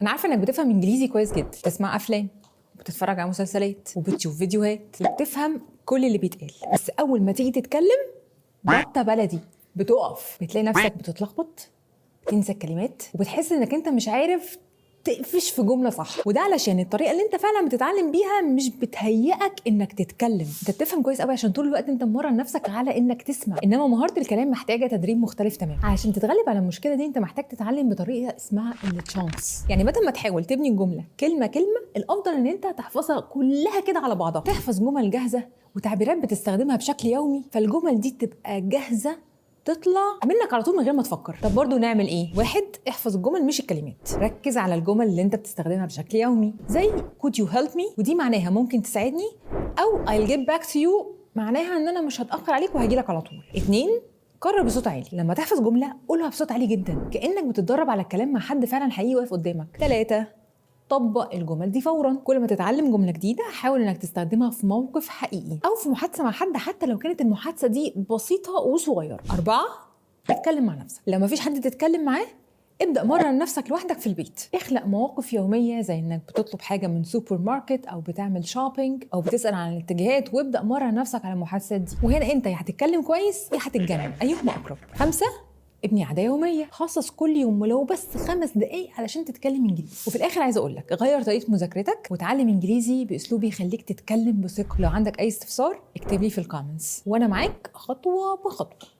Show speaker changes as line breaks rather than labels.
انا عارفه انك بتفهم انجليزي كويس جدا، بتسمع افلام وبتتفرج على مسلسلات وبتشوف فيديوهات وبتفهم كل اللي بيتقال، بس اول ما تيجي تتكلم بطه بلدي بتقف، بتلاقي نفسك بتتلخبط، بتنسى الكلمات، وبتحس انك انت مش عارف تقفش في جملة صح. وده علشان الطريقة اللي انت فعلا بتتعلم بيها مش بتهيئك انك تتكلم. انت بتفهم كويس قوي عشان طول الوقت انت ممرن نفسك على انك تسمع، انما مهارة الكلام محتاجه تدريب مختلف تماما. عشان تتغلب على المشكلة دي انت محتاج تتعلم بطريقة اسمها ال chunks. يعني بدل ما تحاول تبني الجملة كلمة كلمه، الافضل ان انت تحفظها كلها كده على بعضها، تحفظ جمل جاهزة وتعبيرات بتستخدمها بشكل يومي، فالجمل دي تبقى جاهزة تطلع منك على طول من غير ما تفكر. طب برضو نعمل ايه؟ واحد، احفظ الجمل مش الكلمات. ركز على الجمل اللي انت بتستخدمها بشكل يومي، زي could you help me، ودي معناها ممكن تساعدني، او I'll get back to you معناها ان انا مش هتاخر عليك وهجي لك على طول. اتنين، كرر بصوت عالي. لما تحفظ جملة قولها بصوت عالي جدا كانك بتتدرب على الكلام مع حد فعلا حقيقي واقف قدامك. ثلاثة، طبق الجمل دي فورا. كل ما تتعلم جملة جديدة حاول انك تستخدمها في موقف حقيقي او في محادثة مع حد، حتى لو كانت المحادثة دي بسيطة وصغيره. اربعه، اتكلم مع نفسك. لو مفيش حد تتكلم معاه ابدا مرن نفسك لوحدك في البيت. اخلق مواقف يومية زي انك بتطلب حاجة من سوبر ماركت او بتعمل shopping او بتسال عن الاتجاهات، وابدا مرن نفسك على المحادثات دي. وهنا انت يا هتتكلم كويس يا هتتجنن، ايهما اقرب. خمسة، ابني عادة يومية. خصص كل يوم ولو بس 5 دقايق علشان تتكلم انجليزي. وفي الاخر عايزه اقول لك غير طريقة مذاكرتك وتعلم انجليزي باسلوب يخليك تتكلم بثقة. لو عندك اي استفسار اكتب لي في ال comments وانا معاك خطوة بخطوة.